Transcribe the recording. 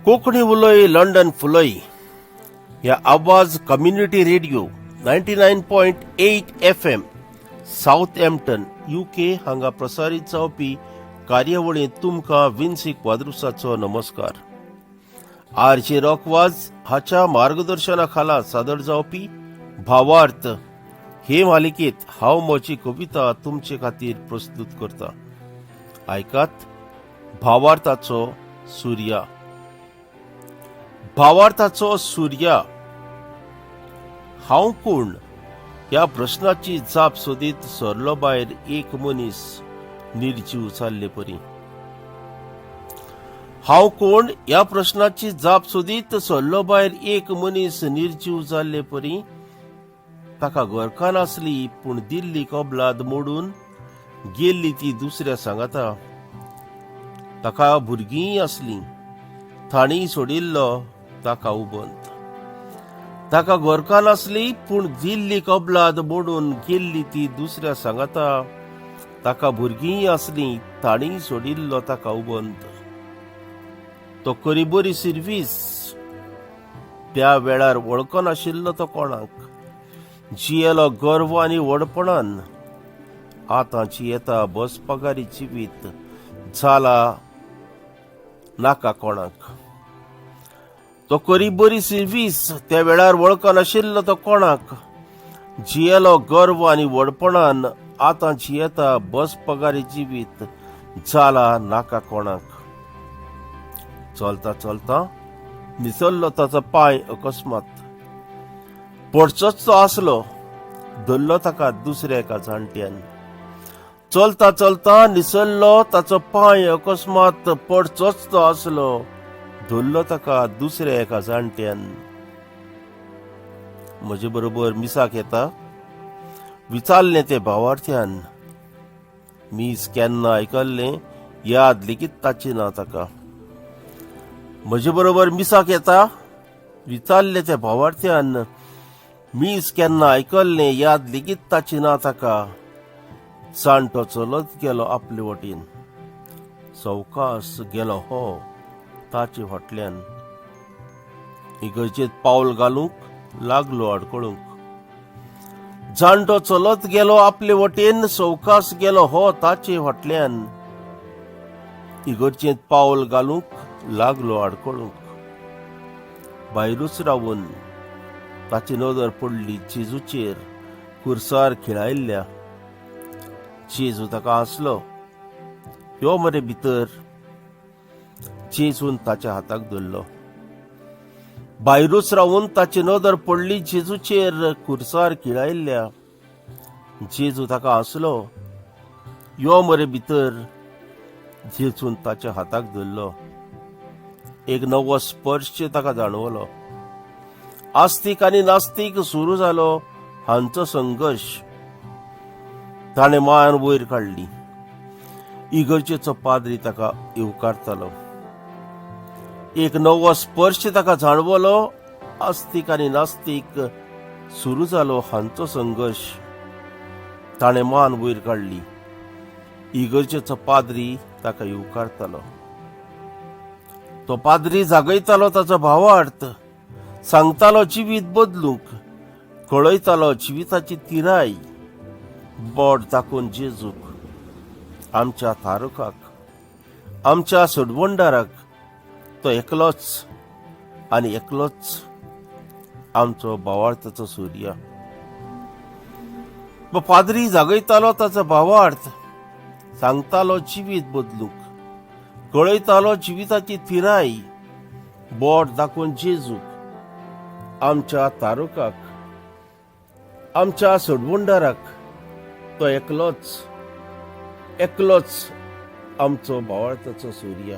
कोंकणी उलय लंडन फुलय ह्या आवाज community radio 99.8 FM Southampton UK हांगा प्रसारीत जावपी कार्यावळींत तुमकां विन्सी क्वाद्रुसाचो नमस्कार. आर जे रॉकवाज हाच्या मार्गदर्शना खाला सादर जावपी भावार्थ हे मालिकेत हांव म्हजी कविता तुमचे खातीर प्रस्तुत करता. आयकात भावार्थाचो सुर्या. भावार्थाचो सुर्या. हांव कोण ह्या प्रश्नाची जाप सोदीत सरलो भायर एक मनीस निर्जीव जाल्ले परी. हांव कोण ह्या प्रश्नाची जाप सोदीत सरलो भायर एक मनीस निर्जीव जाल्ले परी. ताका घरकान्न आसली, पूण दिल्ली कबलात मोडून गेल्ली ती दुसऱ्या सांगाता. ताका भुरगींय आसलीं, तांणी सोडिल्लो ताका उबंत. ताका घरकान्न आसली, पूण दिल्ली कबलात मोडून गेल्ली ती दुसऱ्या सांगाता. ताका भुरगींय आसलीं, तांणी सोडिल्लो ताका उबंत. तो करी बरी सिर्वीस, त्या वेळार वळखनाशिल्लो तो कोणाक. जियेलो गर्व आनी व्हडपणान, आतां जियेता बस पगारी जिवीत जाला नाका कोणाक. तो करी बरी सिर्वीस, त्या वेळार वळखनाशिल्लो तो कोणाक. जियेलो गर्व आनी व्हडपणान, आतां जियेता बस पगारी जिवीत जाला नाका कोणाक. चलता चलता निसरलो ताचो पांय अकस्मात, पडचोच तो आसलो, धरलो ताका दुसऱ्या एका जाणट्यान. चलता चलता निसरलो ताचो पांय अकस्मात, पडचोच तो आसलो, धरलो ताका दुसऱ्या एका जाणट्यान. म्हजे बरोबर मिसाक येता? विचारलें ते भावार्थ्यान. मीस केन्ना आयकल्लें याद लेगीत ताची ना ताका. म्हजे बरोबर मिसाक येता? विचारलें त्या भावार्थ्यान. मीस केन्ना आयकल्लें याद लेगीत ताची ना ताका. जाणटो चलत गेलो आपले वटेन, सवकास गेलो हो ताचे फाटल्यान. इगर्जेत पावल घालूंक लागलो आडकळूंक. जाणटो चलत गेलो आपले वटेन, सवकास गेलो हो ताचे फाटल्यान. इगर्जेंत पावल घालूंक लागलो आडकळूंक. भायरूच रावन ताची नदर पडली जेजूचेर खुर्सार खिळायल्ल्या. जेजू ताका हांसलो, यो मरे भितर. जेजून ताच्या हाताक धरलो. भायरूच रावन ताची नदर पडली जेजूचेर खुर्सार खिळायल्ल्या. जेजू ताका हांसलो, यो मरे भितर. जेजून ताच्या हाताक धरलो. एक नवो स्पर्श ताका जाणवलो. आस्तीक आनी नास्तीक सुरू जालो हांचो संघर्श. ताणें मान वयर काडली. इगर्जेचो पाद्री ताका येवकारतालो. एक नवो स्पर्श ताका जाणवलो. आस्तीक आनी नास्तीक सुरू जालो हांचो संघर्श. ताणें मान वयर काडली. इगर्जेचो पाद्री ताका येवकारतालो. तो पाद्री जागयतालो ताचो भावार्थ, सांगतालो जिवीत बदलूंक, कळयतालो जिविताची तिराय. बोट दाखोवन जेजूक, आमच्या तारकाक, आमच्या सोडवणदाराक. तो एकलोच आनी एकलोच आमचो भावार्थाचो सूर्य. पाद्री जागयतालो ताचो भावार्थ, सांगतालो जिवीत बदलूंक, कळयतालो जिविताची थिराय. बोट दाखोवन जेजूक, आमच्या तारकाक, आमच्या सोडवणदाराक. तो एकलोच, एकलोच आमचो भावार्थाचो सूर्य.